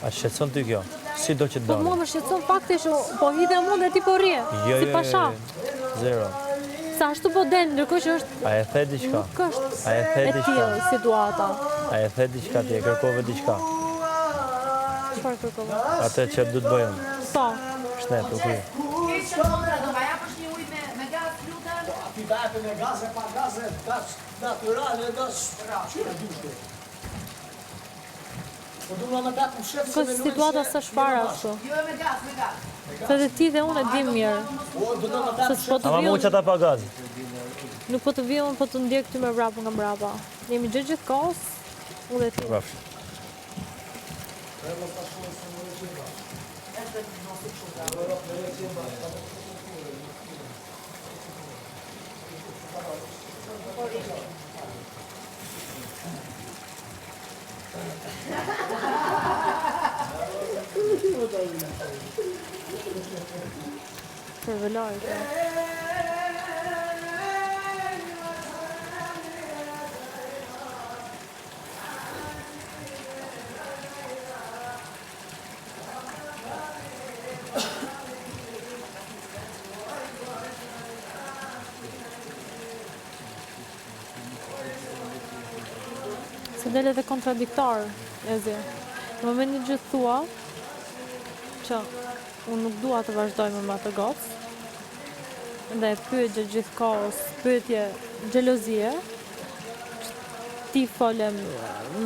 A të shqetëson ty kjo? Si do që të Po mua dalim? më shqetëson fakti që po hidhem unë dhe ti po rrije, Jo, si jo, jo, pasha. jo. Zero. Se ashtu po del, ndërkohë që është A e the diçka? nuk është A e the e diçka? tillë situata. A e the diçka ti? E kërkove diçka? Çfarë kërkova? Atë që du të bëj unë. Po. Shnet, u kry. Keq kontra, do ma japësh një ujë me me gaz, lutem? Ti ta jepe me gaz e pa gaz e gaz naturale, gaz qyre dushte. Po du me datë në shef Po situata s'është fare ashtu. Jo me gaz, me gaz. Se dhe ti dhe unë e dim mirë. Po du me datë Se s'po të Ama vi mu unë, që ata pa gaz. nuk po të vi unë, po të ndjek ty me vrapë nga mbrapa. Jemi gjë gjithë kohës, unë dhe ti. Rrafsh. Për vëllai. po. Se del edhe kontradiktor, Ezi. Në momentin që thua që unë nuk dua të vazhdoj më me atë gocë, dhe e pyet gjatë gjithë kohës, pyetje xhelozie, që ti fole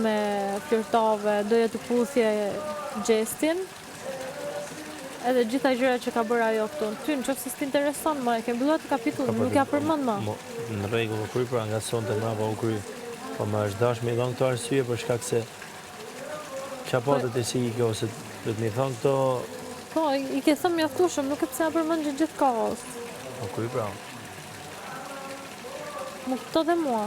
me flirtove, doje të puthje Gjestin, edhe gjitha gjërat që ka bërë ajo këtu. Ty në qoftë se s'të intereson më, e ke mbyllur atë kapitull, nuk ja përmend më. Mo, në rregull, u kry pra nga sonte mbrapa u kry. Po më është dash me i dhënë këto arsye për shkak se Qa po të të si i kjo, se do të më i thonë këto, Po, i ke thënë mjaftueshëm, nuk e pse ja përmend gjatë gjithë kohës. u kry pra. Më kupto dhe mua.